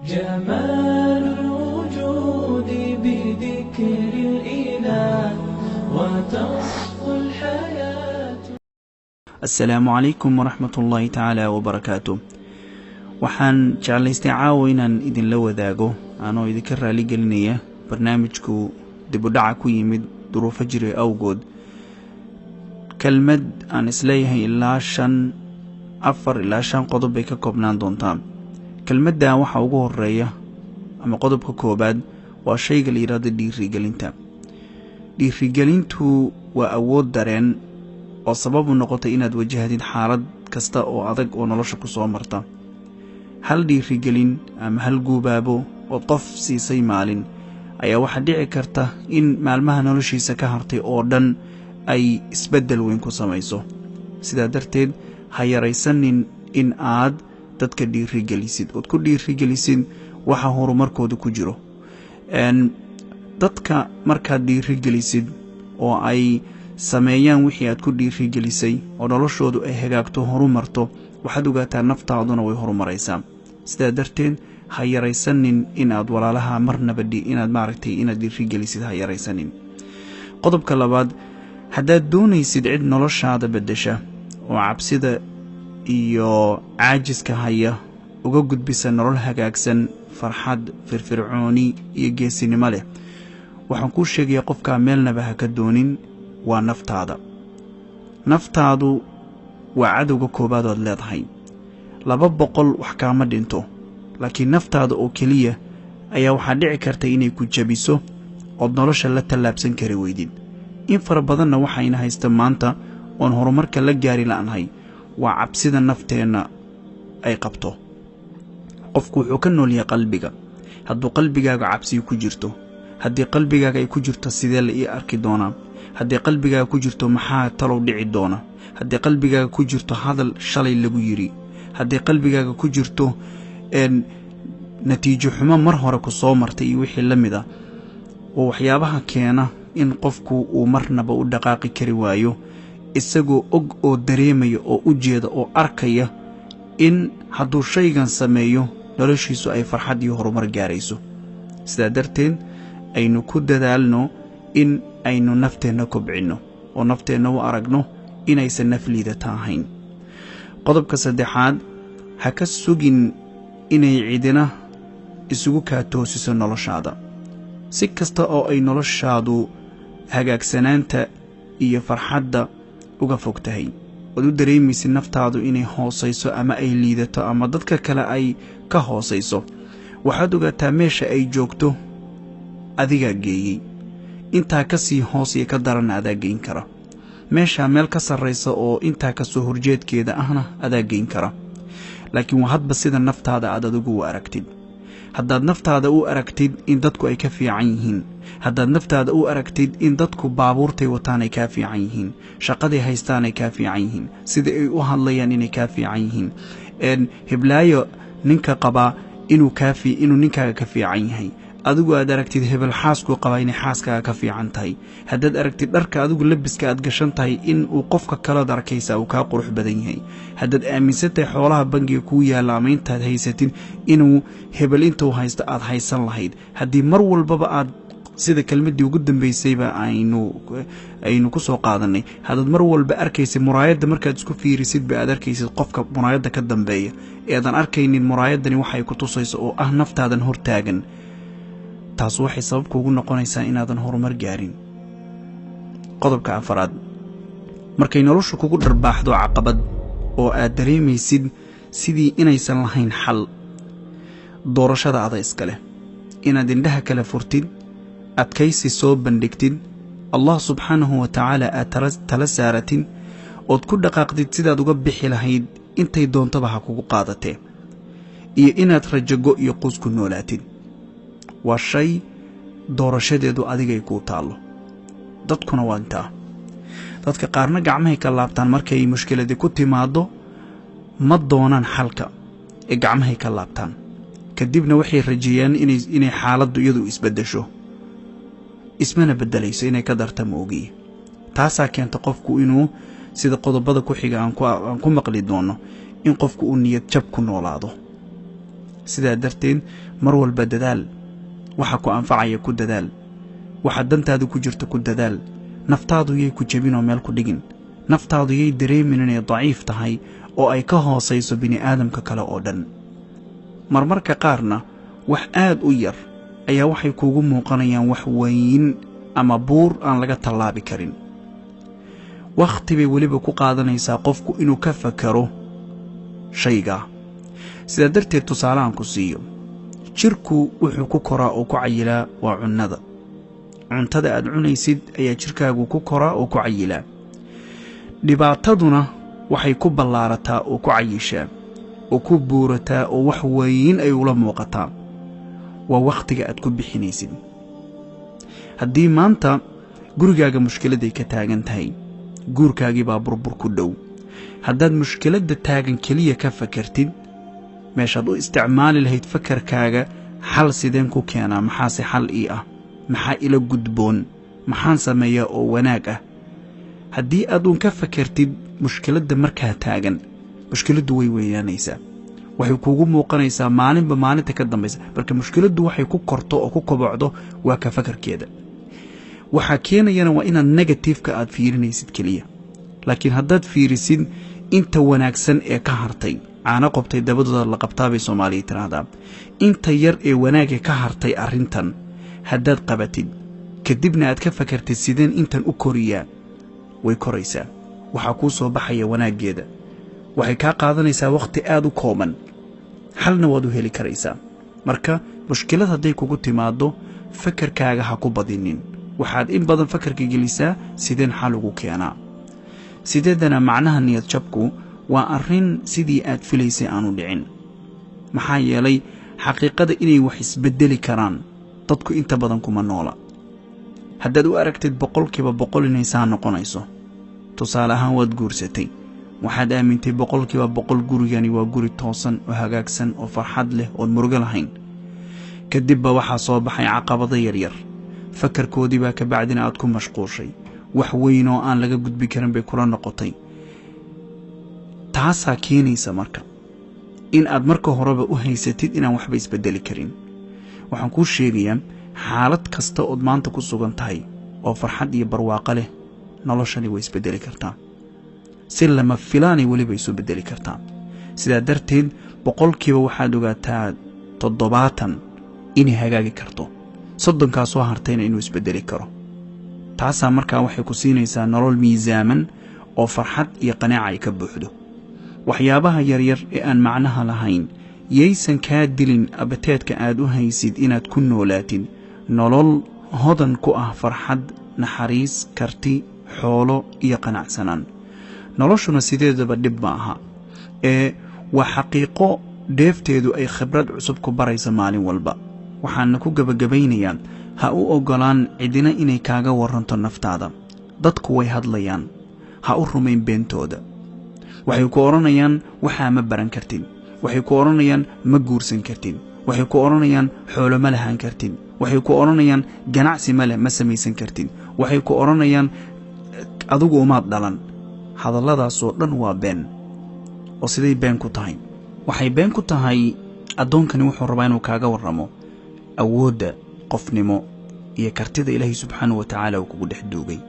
جمال الوجود بذكر الإله وتصفو الحياة. Assalaamu calaykum waraxmatullaahi tacaala wabarakaatu. Waxaan jeclaystay caawa inaan idinla wadaago, anoo idinka raaligelinaya barnaamijku dibudhaca ku yimid duruufo jiray awgood, kelmad aan isleeyahay ilaa shan, afar ilaa shan qodob bay ka koobnaan doontaa. Kelmaddan waxaa ugu horeeya ama qodobka koobaad waa shayga la yidhahdo dhiirigelinta. Dhiirigelintu waa awood dareen oo sababu noqotay inaad wajahdid xaalad kasta oo adag oo nolosha ku soo marta. Hal dhiirigelin ama hal guubaabo ood qof siisay maalin ayaa waxaa dhici karta in maalmaha noloshiisa ka hartay oo dhan ay isbeddel weyn ku samayso. Sidaa darteed, ha yaraysanin in aad dadka dhiirigelisid ood ku dhiirigelisid waxa horumarkooda ku jiro. Dadka markaad dhiirigelisid oo ay sameeyaan wixii aad ku dhiirigelisay oo noloshoodu ay hagaagto, horumarto, waxaad ogaataa naftaaduna way horumaraysaa. Sidaa darteed, ha yaraysanin in aad walaalaha marnaba inaad maaragtay inaad dhiirigelisid, ha yaraysanin. Qodobka labaad, haddaad doonaysid cid noloshaada beddesha oo cabsida iyo caajiska haya uga gudbisa nolol hagaagsan, farxad, firfircooni iyo geesinimo leh, waxaan kuu sheegayaa qofkaa meelnaba ha ka doonin, waa naftaada. Naftaadu waa cadowga koowaad ood leedahay. 200 wax kaama dhinto, laakiin naftaada oo keliya ayaa waxaa dhici karta inay ku jabiso ood nolosha la tallaabsan kari weydid. In fara badanna waxayna haysta maanta oon horumarka la gaari la'nahay waa cabsida nafteenna ay qabto. Qofku wuxuu ka nool yahay qalbiga. Hadduu qalbigaaga cabsiyo ku jirto, haddii qalbigaaga ay ku jirto "Sidee la ii arki doonaa?", haddii qalbigaaga ku jirto "Maxaa talow dhici doona?", haddii qalbigaaga ku jirto hadal shalay lagu yidhi, haddii qalbigaaga ku jirto natiijo xumo mar hore ku soo martay iyo wixii la mid ah, waa waxyaabaha keena in qofku uu marnaba u dhaqaaqi kari waayo, isagoo og oo dareemaya oo u jeeda oo arkaya in hadduu shaygan sameeyo noloshiisu ay farxad iyo horumar gaarayso. Sidaa darteed, aynu ku dadaalno in aynu nafteenna kobcinno oo nafteenna u aragno inaysan naf liidata ahayn. Qodobka saddexaad, ha ka sugin inay cidina isugu kaa toosiso noloshaada. Si kasta oo ay noloshaadu hagaagsanaanta iyo farxadda uga fog tahay, ood u dareemaysid naftaadu inay hoosayso ama ay liidato ama dadka kale ay ka hoosayso, waxaad ogaataa meesha ay joogto adigaa geeyey. Intaa ka sii hoos iyo ka daranna adaa geyn kara. Meeshaa meel ka sarraysa oo intaa ka soo horjeedkeeda ahna adaa geyn kara. Laakiin waa hadba sida naftaada aad adigu u aragtid. Haddaad naftaada u aragtid in dadku ay ka fiican yihiin, haddaad naftaada u aragtid in dadku baabuurtay wataan ay kaa fiican yihiin, shaqaday haystaan ay kaa fiican yihiin, sida ay u hadlayaan inay kaa fiican yihiin, heblaayo ninka qabaa inuu ninkaaga ka fiican yahay, adigu aad aragtid hebel xaaskuu qabaa inay xaaskaaga ka fiican tahay, haddaad aragtid dharka adigu labiska aad gashan tahay in uu qofka kalood arkaysa uu kaa qurux badan yahay, haddaad aaminsan tahay xoolaha bangiga kuu yaalla ama intaad haysatid inuu hebel intuu haysto aad haysan lahayd, haddii mar walbaba aad sida kelmaddii ugu dambaysayba aynu ku soo qaadanay, haddaad mar walba arkaysid muraayadda markaad isku fiirisid ba aad arkaysid qofka muraayadda ka dambeeya eedan arkaynin muraayaddani waxay ku tusayso oo ah naftaadan hortaagan, taas waxay sabab kuugu noqonaysaa inaadan horumar gaarin. Qodobka afaraad, markay noloshu kugu dharbaaxdo caqabad oo aad dareemaysid sidii inaysan lahayn xal, doorashada ada iska leh inaad indhaha kala furtid, adkaysi soo bandhigtid, Allah subxaanahu wa tacaala aad tala saaratid, ood ku dhaqaaqdid sidaad uga bixi lahayd, intay doontaba ha kugu qaadatee, iyo inaad rajago iyo quus ku noolaatid. Waa shay doorashadeedu adigay kuu taallo. Dadkuna waa intaa. Dadka qaarna gacmahay ka laabtaan markay mushkiladii ku timaaddo. Ma doonaan xalka ee gacmahay ka laabtaan, kadibna waxay rajeeyaan inay xaaladdu iyadu isbeddesho. Ismana beddelayso, inay ka darta ma ogiye. Taasaa keenta qofku inuu, sida qodobada ku xiga aan ku maqli doono, in qofku uu niyad jab ku noolaado. Sidaa darteed mar walba dadaal, waxa ku anfacaya ku dadaal, waxa dantaadu ku jirta ku dadaal. Naftaadu yay ku jebin oo meel ku dhigin, naftaadu yay dareemin inay daciif tahay oo ay ka hoosayso bini'aadamka kale oo dhan. Marmarka qaarna wax aad u yar ayaa waxay kuugu muuqanayaan wax weyn ama buur aan laga tallaabi karin. Wakhti bay weliba ku qaadanaysaa qofku inuu ka fakaro shaygaa. Sidaa darteed tusaaleaan ku siiyo, jirku wuxuu ku koraa oo ku cayilaa waa cunnada. Cuntada aad cunaysid ayaa jirkaagu ku koraa oo ku cayilaa. Dhibaataduna waxay ku ballaarataa oo ku cayishaa oo ku buurataa oo wax weyn ay ula muuqataa waa wakhtiga aad ku bixinaysid. Haddii maanta gurigaaga mushkiladay ka taagan tahay, guurkaagii baa burbur ku dhow. Haddaad mushkiladda taagan keliya ka fakartid, meeshaad u isticmaali lahayd fakarkaaga xal sideen ku keenaa, maxaase xal ii ah, maxaa ila gudboon, maxaan sameeyaa oo wanaag ah, haddii aad uun ka fakartid mushkiladda markaa taagan, mushkiladdu way weynaanaysaa, waxay kuugu muuqanaysaa maalinba maalinta ka dambaysa. Marka mushkiladdu waxay ku korto oo ku kobocdo waa ka fakarkeeda. Waxaa keenayana waa inaad negatifeka aad fiirinaysid keliya. Laakiin haddaad fiirisid inta wanaagsan ee ka hartay, caano qobtay dabadooda la qabtaa bay Soomaaliya tiraahdaa, inta yar ee wanaagga ka hartay arrintan haddaad qabatid, kadibna aad ka fakartid sideen intan u koriyaa, way koraysaa. Waxaa kuu soo baxaya wanaaggeeda. Waxay kaa qaadanaysaa wakhti aad u kooban, xalna waad u heli karaysaa. Marka mushkilad hadday kugu timaaddo, fakarkaaga ha ku badinin. Waxaad in badan fakarka gelisaa sideen xal ugu keenaa. Sideedana macnaha niyad jabku waa arrin sidii aad filaysay aanu dhicin. Maxaa yeelay xaqiiqada inay wax isbedeli karaan dadku inta badan kuma noola. Haddaad u aragtid 100% inay saa noqonayso, tusaale ahaan waad guursatay, waxaad aamintay 100% gurigani waa guri toosan oo hagaagsan oo farxad leh oon murugo lahayn. Kadibba waxaa soo baxay caqabado yaryar, fakarkoodii baa kabacdina aad ku mashquushay, wax weyn oo aan laga gudbi karin bay kula noqotay. Taasaa keenaysa marka in aad marka horeba u haysatid inaan waxba isbedeli karin. Waxaan kuu sheegayaa xaalad kasta ood maanta ku sugan tahay oo farxad iyo barwaaqo leh, noloshani way isbedeli kartaa. Si lama filaanay weliba isu bedeli kartaa. Sidaa darteed 70% waxaad ogaataa inay hagaagi karto, 30kaa soo hartayna inuu isbedeli karo. Taasaa markaa waxay ku siinaysaa nolol miisaaman oo farxad iyo qanaaca ay ka buuxdo. Waxyaabaha yaryar ee aan macnaha lahayn yaysan kaa dilin abateedka aad u haysid inaad ku noolaatid nolol hodan ku ah farxad, naxariis, karti, xoolo iyo qanacsanaan. Noloshuna sideedaba dhib ma aha, ee waa xaqiiqo dheefteedu ay khibrad cusub ku baraysa maalin walba. Waxaana ku gebagabaynayaa, ha u oggolaan cidina inay kaaga waranto naftaada. Dadku way hadlayaan, ha u rumayn beentooda. Waxay ku odhanayaan waxaa ma baran kartid, waxay ku odhanayaan ma guursan kartid, waxay ku odhanayaan xoolo ma lahaan kartid, waxay ku odhanayaan ganacsi ma leh ma samaysan kartid, waxay ku odhanayaan adigu umaad dhalan. Hadalladaasoo dhan waa been. Oo siday been ku tahay? Waxay been ku tahay addoonkani wuxuu rabaa inuu kaaga warramo awoodda qofnimo iyo kartida Ilaahay subxaanahu wa tacaala uu kugu dhex duugay.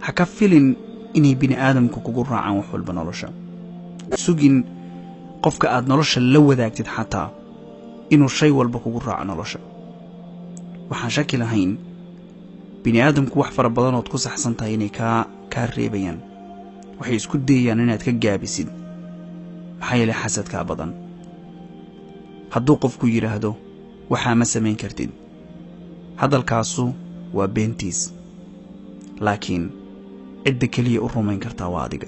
Ha ka filin inay bini aadamku kugu raacaan wax walba nolosha. Sugin qofka aad nolosha la wadaagtid xataa inuu shay walba kugu raaco nolosha. Waxaan shaki lahayn bini aadamku wax fara badan ood ku saxsan tahay inay kaa reebayaan. Waxay isku dayayaan inaad ka gaabisid, maxaa yeelay xasadkaa badan. Hadduu qofku yidhaahdo waxaa ma samayn kartid, hadalkaasu waa beentiis, laakiin cidda keliya u rumayn kartaa waa adiga.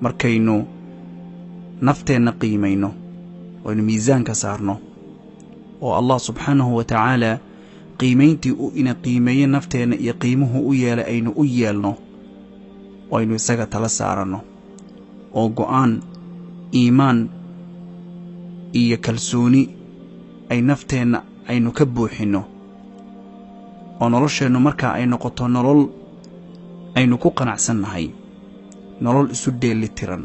Markaynu nafteenna qiimayno oynu miisaanka saarno oo Allah subxaanahu wa tacaala qiimayntii uu ina qiimeeye nafteenna iyo qiimuhu u yeelay aynu u yeelno, oo aynu isaga tala saaranno, oo go'aan, iimaan iyo kalsooni ay nafteenna aynu ka buuxinno, oo nolosheennu markaa ay noqoto nolol aynu ku qanacsannahay, nolol isu dheeli tiran,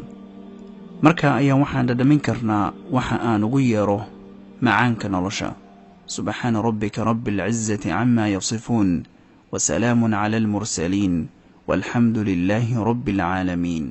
Marka ayaan waxaan dhadhamin karnaa waxa aan ugu yeero macaanka nolosha. Subxaana rabbika rabbi alcizati cama yasifuun, wasalaamun cala almursaliin, walxamdu lilaahi rabbi alcaalamiin.